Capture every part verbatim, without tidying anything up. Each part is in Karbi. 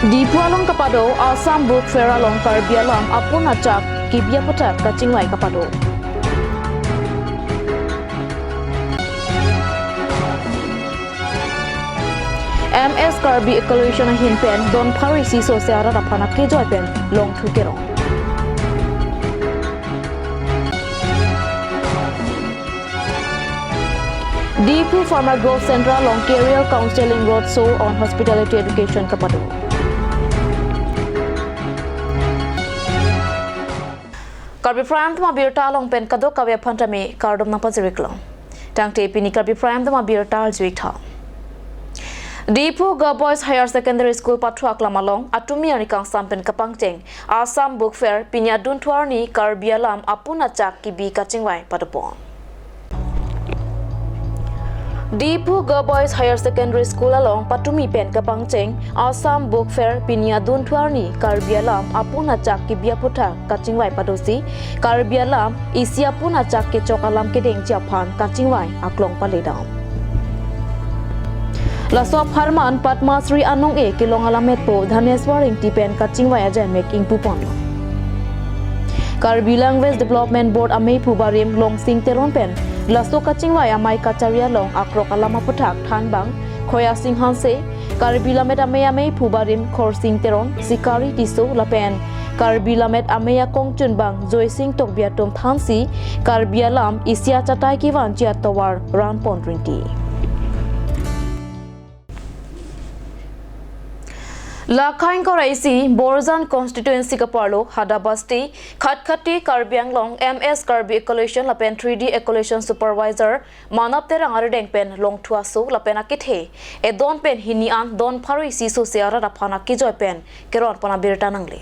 Diphu along kapado Assam Book Fair along Karbi alam apun achak kebi aputhak kachingvai kapado. M S Karbi Coalition ahin pen don pharo isi sose arat aphan akejoi pen longthu kerong. Diphu Farmer Growth Center along Career Counseling Road Show on Hospitality Education kapado. Karbi Prime Time abirta along pen kadokave aphan tame kardom nangpajir-ik long. Tangte pini Karbi Prime Time abirta arju-ik tha. Diphu Girls Boys Higher Secondary School pathu aklam along atumi arni kangsam pen kapangcheng Assam Book Fair pini adunthu arni Karbi alam apun achak kebi kachingvai padopon. Diphu Girls Boys Higher Secondary School along patumi pen kapangcheng Assam Book Fair pini adunthu arni Karbi alam apun achak kebi aputhak kachingvai padosi Karbi alam isi apun achak kechok alam kedengji aphan kachingvai aklong paledam. Laso apharman Padma Shri anong-e kelong alammetpo Dhaneswar Ingti pen kachingvai ajaimek ingpupon. Karbi Language Development Board ameiphu barim Longsing Teron pen laso kachingvai amei kachari along akrok alam aputhak thanbang Khoyasing Hanse, Karbi Lammet Amei ameiphu barim Khorsing Teron, Sikari Tisso lapen Karbi Lammet Amei akongchunbang Joysing Tokbi atum thansi Karbi alam isi achatai kevanji atovar ranpon rinti. Lakhain kora isi Borjan constituency kaparlo Hadabasti, Khatkhati, Karbi Anglong, M S Karbi Coalition lapen three D Coalition Supervisor Manap Terang arideng pen longthu aso lapen akethe edon pen hini an don pharo isi sose arat aphan akejoi pen keronpon abirta nangle.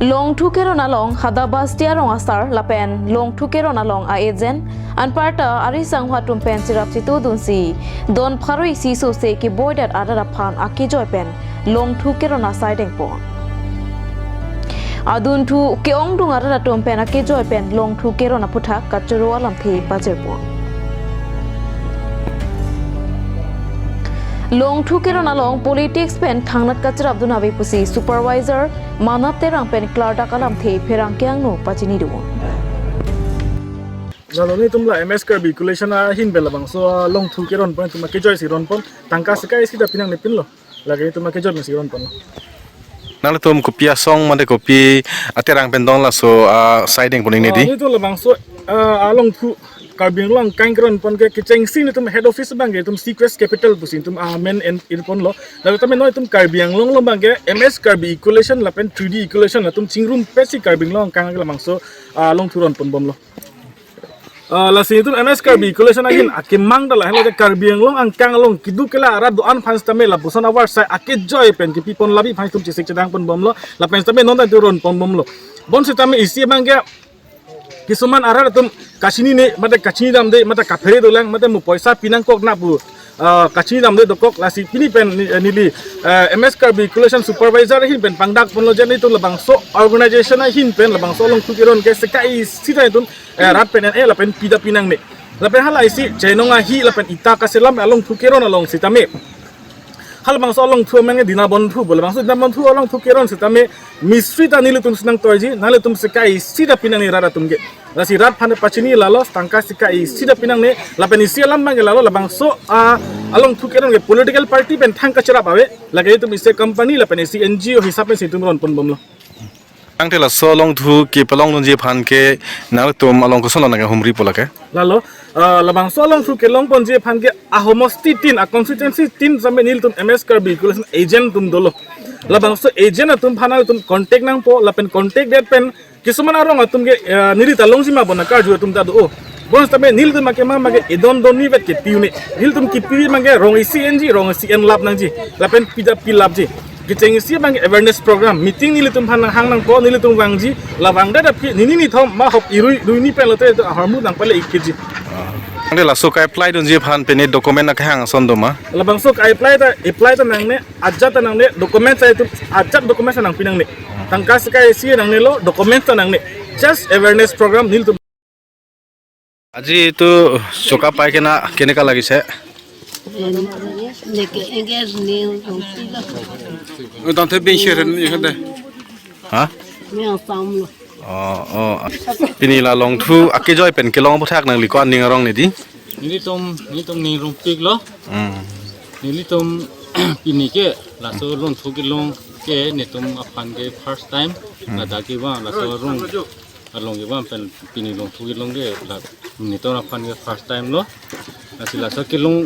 Longthu keron along Hadabasti arong asar lapen longthu keron along a-agent anparta ari sangho atum pen cherap chetudunsi don pharo isi sose keboidat arat aphan akejoi pen longthu keron asai dengpon. Adunthu ke-ongdung arat atum pen akejoi pen longthu keron aputhak kachoro alamthe pajirpon. Longthu keron along politics pen thangnat kacharapdun ave pusi Supervisor Manap Terang pen klardak alamthe pherangke angno pachinidun. Lalo nelitum la M S Karbi Coalition ahin pen labangso, ah, longthu keronpon atum akejoi si ronpon, tangka sika isi ta pinangnepinlo. Lake nelitum akejoi pensi ronponlo. Nanglitum kopi asong mate kopi aterang pen dong laso, ah, sai dengpon ingne di? Ah, nelitum labangso, ah, alongthu Karbi Anglong angkang keronpon ke kechengsi nelitum head office abang ke nelitum Sequest Capital pusi nelitum, ah, men en irponlo. Lalu tame non nelitum Karbi Anglong along abang ke M S Karbi Coalition lapen three D Coalition latum chingrumpetsi Karbi Anglong angkang ke labangso, ah, longthu ronponbomlo. Ah, lasi nelitum M S Karbi Coalition ahin akemang ta lahelo, je Karbi Anglong angkang along keduk kela arat do-an aphan sitame lapuson avar sai akejoi pen kepipon labi aphan nelitum chesik chedangponbomlo, lapen sitame non ta nelitum ronponbomlo. Bonsitame isi abang ke kisuman arat atum kachinine, mate kachinidamde, mate kaphere dolang, mate mo poisa pinangkok na pu, ah, kachinidamde dokok, lasi pini pen ni-, neli, eh, M S Karbi Coalition Supervisor ahin pen pangdakponlo je nelitum labangso organization ahin pen labangso longthu keron ke sika isi ta nelitum, eh, rat pen en-e lapen pida pinangne. Lapen hala isi chainong ahi lapen ita kaselam alongthu keron along sitame halabangso alongthu amen ke Dinabondhu pu, labangso Dinabondhu alongthu keron sitame misri ta nelitum si nangtoiji, nanglitum sika isi ta pinangne rat atum ke. Lasi rat aphan pachini lalo, tangka sika isi ta pinangne, lapen isi alam abang ke lalo, labangso, ah, alongthu keron ke political party pen thang kacharap ave, lake nelitum isi company lapen isi N G O hisap pensi nelitum ronponbomlo. Tangte laso longthu kepalongdunji aphan ke nanglitum along kosonlo nangkehumripo lake? Lalo, ah, labangso alongthu kelongponji aphan ke ahomosti tin, a-constituency tin sitame nelitum M S Karbi Coalition agent atum dolo. Labangso agent atum aphan nelitum contact nangpo, lapen contact det pen kisuman arong atum ke, eh, neli ta longji ma bon akarju atum ta do. Oh, bonsitame nelitum akemang abang ke edon donni vet kepi un-e. Nelitum kepi abang ke rong isi enji, rong isi enlap nangji, lapen pida pilapji. Kechengsi abang ke awareness program, meeting nelitum aphan nanghang nangpo, nelitum vangji, la vangdet aphi nini nithom ma hop irui ruini pen lote ahormu nangpale-ikji. Ante laso ka-apply dunji aphan pine document akehang ason doma? Labangso ka-apply ta, apply ta nangne, ajat ta nangne, document ta itum, ajat document ta nangpinangne. Tangka sika isi nangnelo, document ta nangne. Just awareness program nelitum. আজি এইটো চুকাফা পাই কিনা কেনেকা লাগিছে? Neke engage ni rong pik lo. Tangte bin share ni hande. Ha? Ni asam lo. Oh, oh. Pini la longthu akejoi pen kelong aphuthak nangli ko aning arong ni di. Nelitum, nelitum ning rong pik lo. Hmm. Nelitum pini ke laso longthu kelong ke netum aphan ke first time. Hmm. Ladak kevang laso rong along kevang pen pini longthu kelong ke la netum aphan ke first time lo. Lasi laso kelong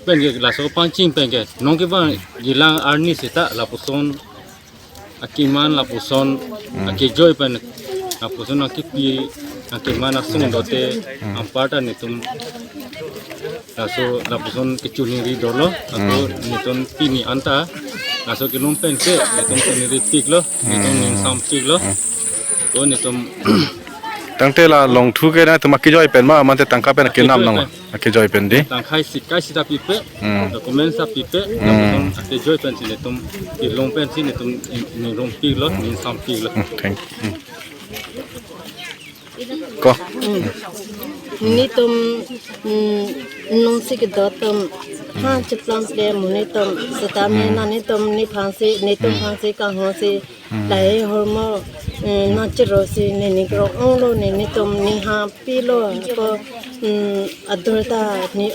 pen ke laso pangcheng pen ke non kevang jilang arni seta lapuson akeman lapuson, hmm, akejoi pen lapuson akepi akeman asong dote, hmm, anparta netum laso lapuson kechoningri dolo, laso, hmm, netum pini anta laso kelong pen ke netum choningri pik lo, netum, hmm, ning sam pik lo. Hmm. To netum tangte la longthu ke netum akejoi pen ma mate tangka pen akenam nang. Akejoi pen. Akejoi pen di. Tangkai sika sita pipe, hmm, document sa pipe, hmm, lapuson akejoi pensi netum kelong pensi netum ning rong pik lo, ning sam pik lo. Hmm, thank you. Hmm. Ko. Hmm. Netum, hmm, nungsi kedo atum ha cheplang de netum setame, hmm, na netum nephansi, netum, hmm, phansi kanghonsi, hmm, lahei ahormu, hmm, nangcherosi ne ning krong onglo ne netum ne ha pilo ko, hmm, adur ta ne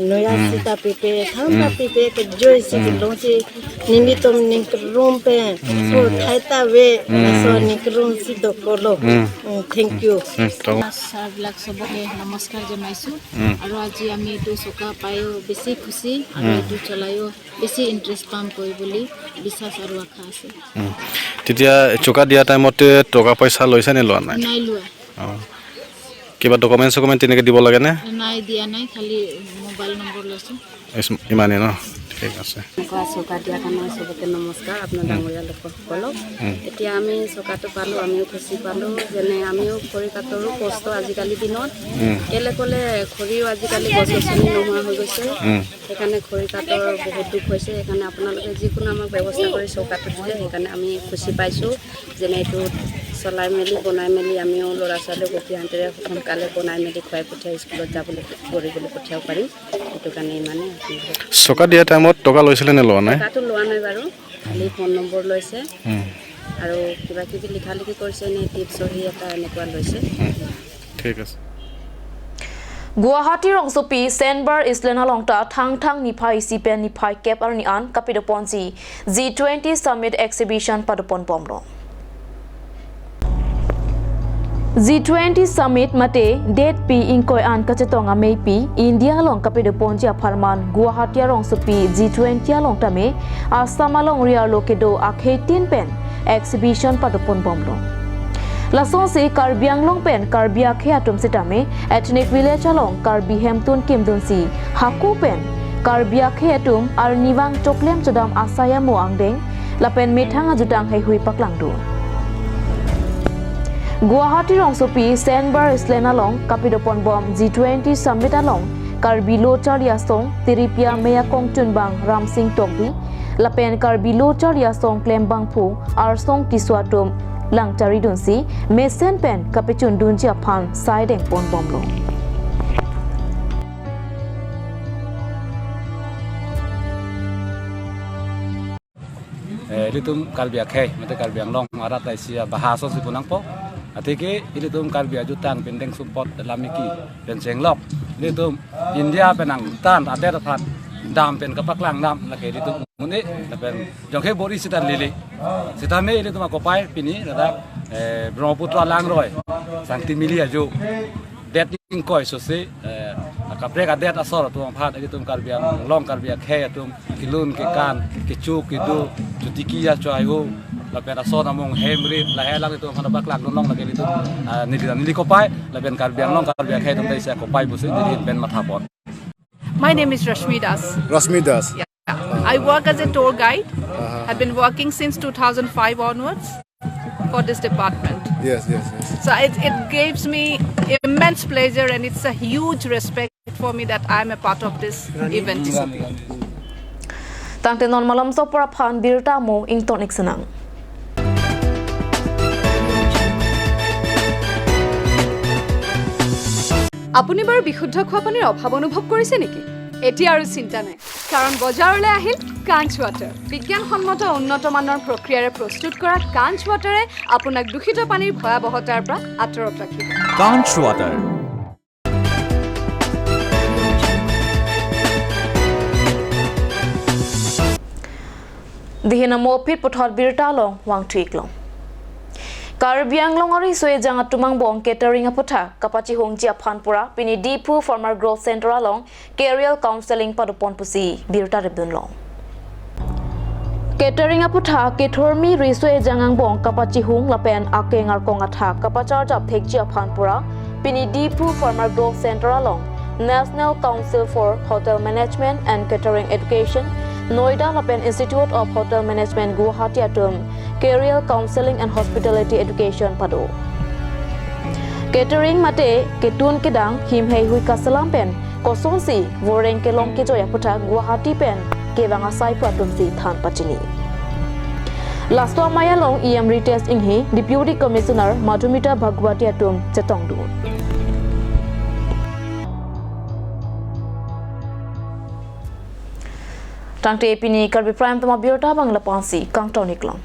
noya, hmm, sita pipe than ta, hmm, pipe kejoi si, hmm, kelongsi netum ning krong pen, hmm, so thai ta ave, hmm, so ning krongsi dokoklo. Hmm. Hmm, thank you. Hmm, tong. Sir বিলাক সবকে নমস্কাৰ জনাইছো। Hmm. আৰু আজি আমি এইটো চকা পাইও বেছি খুচি আৰু, hmm, এইটো চলাইও বেছি ইণ্টাৰেষ্ট পাম কৈ বুলি বিশ্বাস আৰু আশা আছে। Hmm. তেতিয়া চকা দিয়া টাইমতে টকা পইচা লৈছে নে লোৱা নাই? নাই লোৱা। অ। কিবা ডকুমেণ্ট চকুমেণ্ট তেনেকে দিব লাগে নে? নাই, দিয়া নাই, খালি মোবাইল নম্বৰ লৈছো। ইছ, ইমানেই ন? ঠিক আছে। এনেকুৱা চকা দিয়া কাৰণে চবকে নমস্কাৰ, আপোনাৰ, উম। ডাঙৰীয়া লোকসকলক। উম। এতিয়া আমি চকাটো পালো, আমিও খুচি পালো, যেনে আমিও খৰি কাঠৰো কষ্ট আজিকালি দিনত। উম। কেলে ক'লে খৰিও আজিকালি গছ গছনি নোহোৱা হৈ গৈছে। উম। সেইকাৰণে খৰি কাঠৰ বহুত দুখ হৈছে। সেইকাৰণে আপোনালোকে যিকোনো আমাক ব্যৱস্থা কৰি চকাটো দিলে, সেইকাৰণে আমি খুচি পাইছো। যেনে এইটো চলাই মেলি, বনাই মেলি আমিও ল'ৰা ছোৱালীক অতি শান্তিৰে সোনকালে বনাই মেলি খুৱাই পঠিয়াই স্কুলত যাবলৈ, পঢ়িবলৈ পঠিয়াব পাৰিম। সেইটো কাৰণে ইমানে। চকা দিয়া টাইমত টকা লৈছিলে নে লোৱা নাই? টকাটো লোৱা নাই বাৰু, খালি ফোন নম্বৰ লৈছে। উম। আৰু কিবা কিবি লিখা লিখি কৰিছে নে টিপ চহী এটা এনেকুৱা লৈছে। উম। ঠিক আছে। Guwahati rongsopi Saint Barth Island along ta Thangthang niphai isi pen niphai kep arni an kapedoponji G twenty Summit Exhibition padopon bomlo. G twenty Summit mate detpi ingkoi an kachetong ameipi India along kapedoponji apharman Guwahati arongsopi G twenty along tame Assam alongri arlo kedo akhei tin pen exhibition padopon bomlo. Lasonsi Karbi Anglong pen Karbi akhei atum sitame ethnic village along Karbi hemtun kimdunsi hako pen Karbi akhei atum arnivang choklem chodam asai amo angdeng lapen methang ajutang heihui paklangdun. Guwahati rongsopi Saint Barth Island along kapedoponbom G twenty Summit along Karbi Lo Charli Asong, Tiripia Meyakong Chunbang Ramsing Tokbi, lapen Karbi Lo Charli Asong klembangphu Arsong Tisso atum langcharidunsi mesen pen kapechundunji aphan saideng ponbomlo. Eh, ilitum Karbi akhei, mate Karbi Anglong arat laisi abahas si punangpo. Atike ilitum Karbi ajutang pindeng sumpot lamiki pen chenglok. Ilitum India pen angtan adet aphan dam pen kapaklang dam lake ilitum muni lapen jongke bori sita lili. Sitame ilitum akopai pini ladak, eh, Brahmaputra langroi sangti mili aju. Det ingkoi sosi, eh, akaprek adet asor atum aphan, ilitum Karbi Anglong Karbi akhei atum kelun kekan, kecho kedo, chotiki achoiho, lapen ason among hemrit, lahei alang itum aphan paklangdun long lake ilitum, ah, neli neli kopai, lapen Karbi Anglong Karbi akhei atum ta isi akopai pusi neli pen mathapon. My name is Rashmi Das. Rashmi Das. Yeah. I work as a tour guide. Uh-huh. I've been working since two thousand five onwards for this department. Yes, yes, yes. So it, it gives me immense pleasure and it's a huge respect for me that I'm a part of this event. Tangte non malomso apor aphan birta mo ington ik senang. আপুনি বাৰু বিশুদ্ধ খোৱা পানীৰ অভাৱ অনুভৱ কৰিছে নেকি? এতিয়া আৰু চিন্তা নাই, কাৰণ বজাৰলৈ আহিল কাঞ্চ ৱাটাৰ। বিজ্ঞানসন্মত উন্নত মানৰ প্ৰক্ৰিয়াৰে প্ৰস্তুত কৰা কাঞ্চ ৱাটাৰে আপোনাক দূষিত পানীৰ ভয়াৱহতাৰ পৰা আঁতৰত ৰাখিব। Kanch Water. Dihina mopit puthot birta along wangthuiklong. Karbi Anglong ari soe jang atum angbong catering aputhak kapachihungji aphan pura pini Diphu Farmer Growth Center along career counseling padopon pusi birta ripdunlong. Catering aputhak kethormi riso ejang angbong kapachihung lapen akeng arkong athak kapacharjap thekji aphan pura pini Diphu Farmer Growth Center along National Council for Hotel Management and Catering Education, Noida lapen Institute of Hotel Management Guwahati atum career counseling and hospitality education pado. Catering mate ketun kedang him heihui kaselam pen kosonsi voreng kelong kejoi aputhak Guwahati pen kevang asai pu atumsi than pachini. Laso amei along E M Ritesh Enghi, Deputy Commissioner Madhumita Bhagwati atum chetongdun. Tangte pini Karbi Prime Time abirta abang lapu-ansi kangton-iklong.